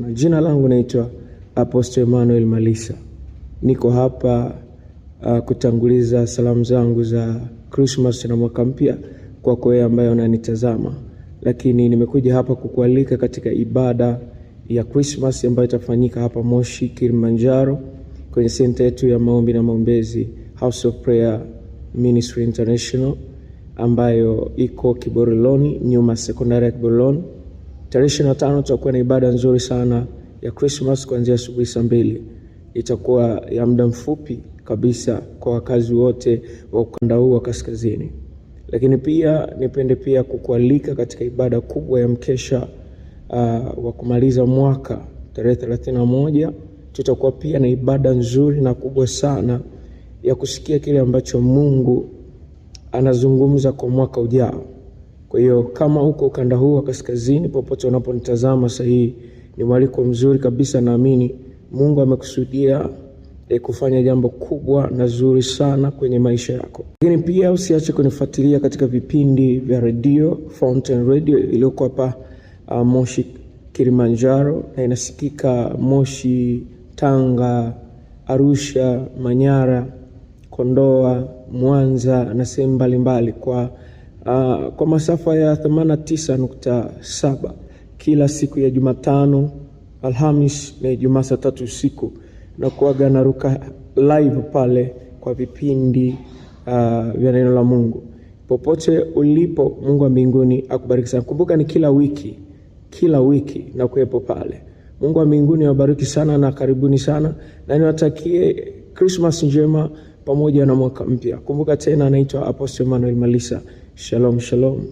Jina langu naitwa Apostle Emmanuel Malisa, niko hapa kutanguliza salamu zangu za Christmas na mwaka mpya kwako wewe ambaye unanitazama, lakini nimekuja hapa kukualika katika ibada ya Christmas ambayo itafanyika hapa Moshi, Kilimanjaro, kwenye senta yetu ya maombi na maombezi House of Prayer Ministry International ambayo iko Kiboriloni, nyuma sekondari ya Kiboriloni. Tarehe 25 tutakuwa na ibada nzuri sana ya Christmas kuanzia asubuhi saa 2. Itakuwa ya muda mfupi kabisa kwa wakazi wote wa ukanda huu wa kaskazini. Lakini pia nipende pia kukualika katika ibada kubwa ya mkesha wa kumaliza mwaka tarehe 31. Tutakuwa pia na ibada nzuri na kubwa sana ya kusikia kile ambacho Mungu anazungumza kwa mwaka ujao. Kwa hiyo kama uko ukanda huu wa kaskazini, popote unaponitazama sasa hii, ni mwaliko mzuri kabisa. Naamini Mungu amekusudia kufanya jambo kubwa na zuri sana kwenye maisha yako. Lakini pia usiache kunifuatilia katika vipindi vya redio Fountain Radio iliyoko hapa Moshi Kilimanjaro, na inasikika Moshi, Tanga, Arusha, Manyara, Kondoa, Mwanza na sehemu mbalimbali kwa masafa ya 89.7 kila siku ya Jumatano, Alhamis na Ijumaa saa 3 usiku, na kuaga naruka live pale kwa vipindi vya neno la Mungu. Popote ulipo, Mungu wa mbinguni akubariki sana. Kumbuka ni kila wiki, kila wiki na kuwepo pale. Mungu wa mbinguni awabariki sana na karibuni sana, na niwatakie Christmas njema pamoja na mwaka mpya. Kumbuka tena, anaitwa Apostle Emmanuel Malisa. Shalom, shalom.